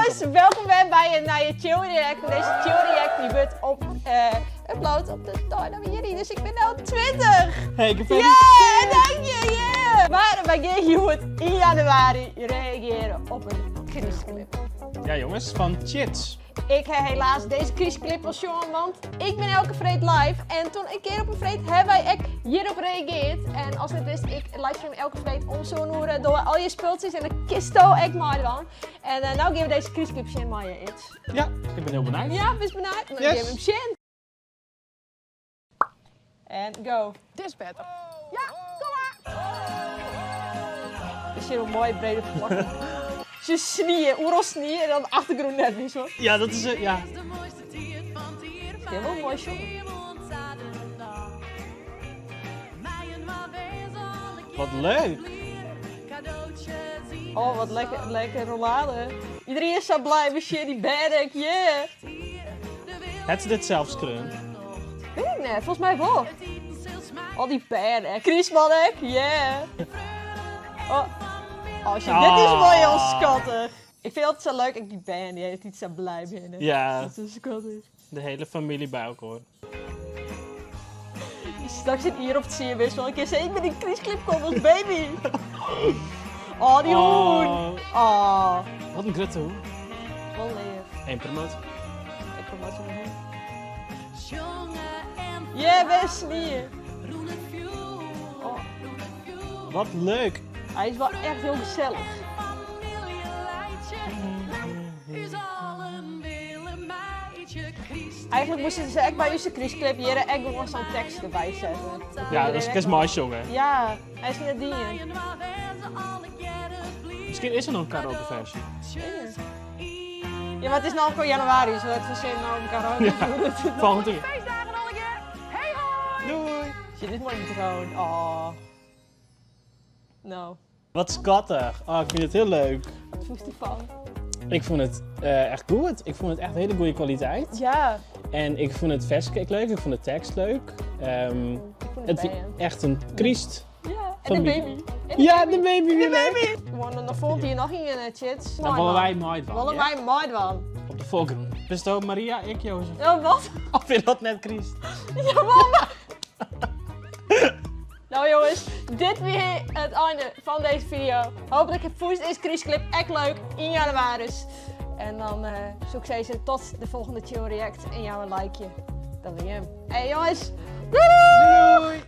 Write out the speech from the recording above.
Jongens, welkom weer bij een nieuwe Chill React. En deze Chill React die wordt op, upload op de dag naar jullie. Dus ik ben nu 20. Hey, Yeah, gefeliciteerd! dank je, yeah! Maar wij gaan hier in januari reageren op een krystclip. Ja jongens, van Chits. Ik heb helaas deze krystclip al jongen, want ik ben elke freed live. En toen een keer op een freed hebben wij ook hierop gereageerd. En als het wist, ik livestream elke freed om zo'n uur door al je spultjes en de kisto ik maar dan. En nou geven we deze krystclip zien maar je iets. Ja, ik ben heel benieuwd. Ja, best benieuwd. Dan Yes. geven we hem zien. En go. Dit is beter. Ja, kom maar. Er zit een mooie brede vlak. Ze snieën, oeral snieën en dan de achtergrond net weer zo. Ja, dat is... ja. Het is wel een mooi shot. Wat leuk. Oh, wat lekker, lekker rollade. Iedereen is zo blij met shit, die berg, yeah. Het is dit zelf skreun. Weet ik net, volgens mij wel. Al die bergen. Kriesmanek, yeah. Oh, oh shit, dit is wel heel schattig. Ik vind het altijd zo leuk, ik die band, die heeft iets zo blij binnen. Ja, Dat is zo schattig. de hele familie bij elkaar. Straks zit hier op het CMS wel een keer zeggen, ik ben in krystclip kom als baby. Oh, die hoen. Oh, Oh, wat een grote hoen. wel lief. Eén promotie. Ik kom uit zo'n hoen. Yeah, best niet. Oh, Wat leuk. hij is wel echt heel gezellig. Eigenlijk moesten ze echt bij onze krystclip hier echt gewoon zo'n tekst erbij zetten. Ja, dat is best mooi jongen. Ja, hij is net die. Misschien is er nog een karaoke versie. Ja, maar het is nou ook al januari, dus dat is zin nou een karaoke. Ja. Volgende keer. Feestdagen alle keer. Hey hoi! Doei. Shit, dit is mooi drone. Oh. Nou, Wat schattig. Oh, ik vind het heel leuk. wat voegt ervan? Ik vond het echt goed. Ik vond het echt hele goede kwaliteit. Ja, En ik vond het versje echt leuk. Ik vond de tekst leuk. ik vond het Het bij is hem. echt een kriest. Ja, en de Familie. baby. En de Ja, baby. de baby De weer leuk. baby. Gewoon, dan volgt hier nog een chits. Dan willen wij mooi van. Willen ja? wij mooi van. Op de volgende. Bist Maria, ik Jozef. Ja, wat? Of vind je dat net kriest? Ja, mama. Nou jongens, dit weer het einde van deze video. Hopelijk vond deze krystclip echt leuk in januari. En dan succes tot de volgende Chill React. En jouw een likeje. Dan weer hem. Hey jongens, doei! Doei!